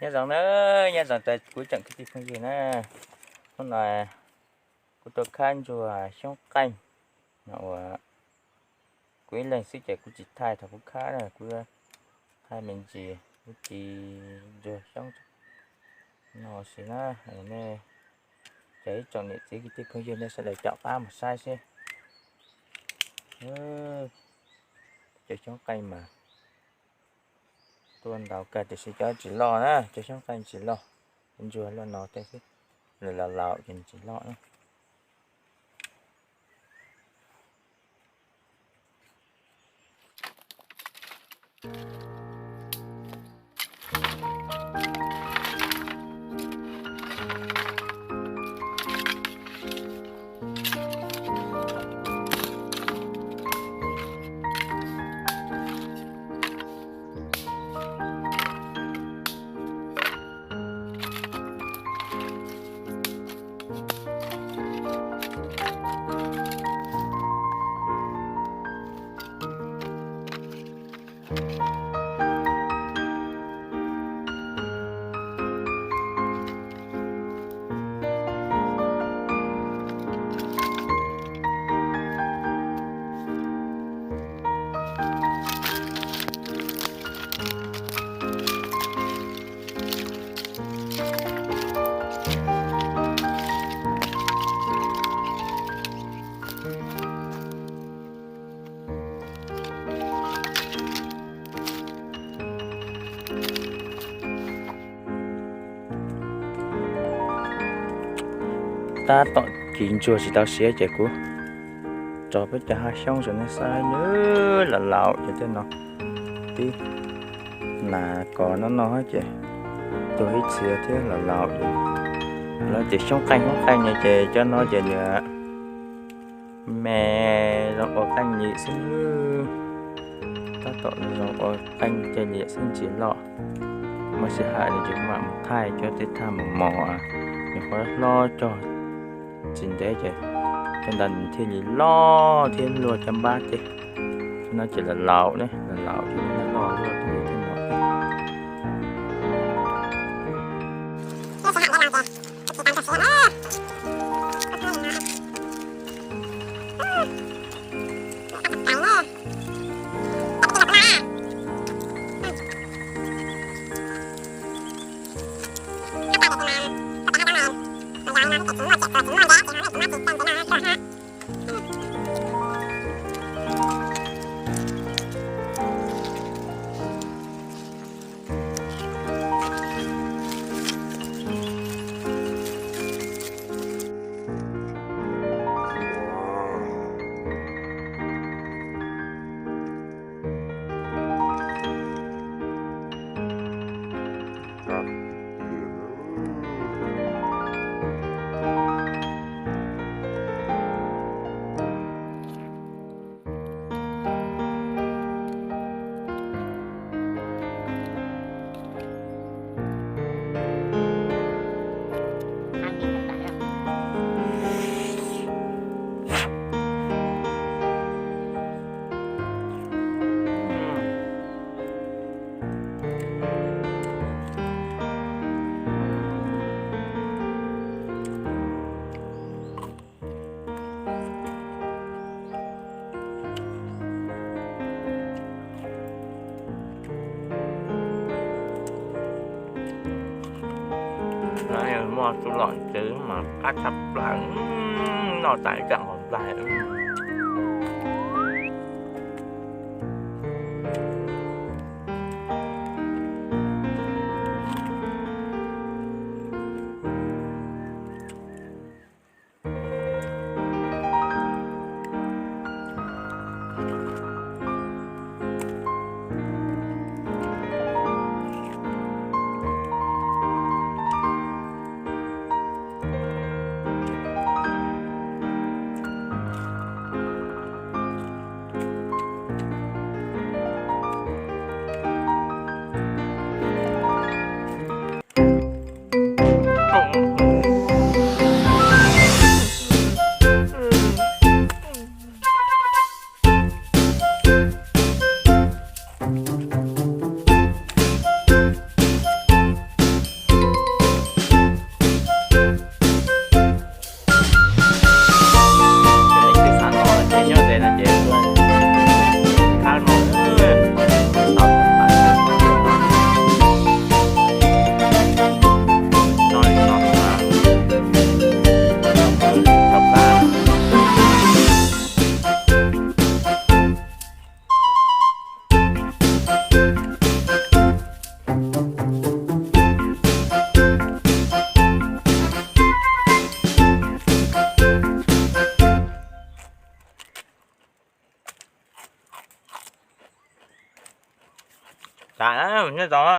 Nyob zoo na, nyob zoo rau kuv tsoom kwv tij phooj ywg na. Hnub no kuv tuaj khab ntsuag xyoob qeej no uas kuv ib leeg xwb ces kuv tsis thaij thaum kuv khab na, kuv thaij me ntsis kuv ci ntsuag xyoob no si na. Nej cov ib tsoom niam txiv kwv tij phooj ywg nej sawv daws caum qab mus saib seb. Cov xyoob qeej mas tuaj ntau kawg tiam sis cov tsis loj na, cov xyoob qeej tsis loj, ntsuag loj no tej xwb, lawv laus laus ces tsis loj na. Tab tom ci ntsuag tsis tau siav ces kuv tso peb cov hav xyoob rau nej saib, laus laus ces tej no tib nas kos no no ces tuag ib txhia thiab laus laus. Lawv tias xyoob qeej xyoob qeej no ces cov no ces nws me, zoo ua qeej li xwb, tab tom zoo ua qeej cia li xwb tsis loj. Muaj sij hawm nws tsis mam mus thaij cov tej thaj mos mos, nws qhuav hlob cog tsis ntev ces cov ntawd nws thiaj li loj thiab luag cov npab ces no ces laus laus ne, laus laus ces loj luaj thiab no. Muaj tub los tsev mas qab tshaj plaws, noj tas ib tsam hauv nplaig. tas nyob zos.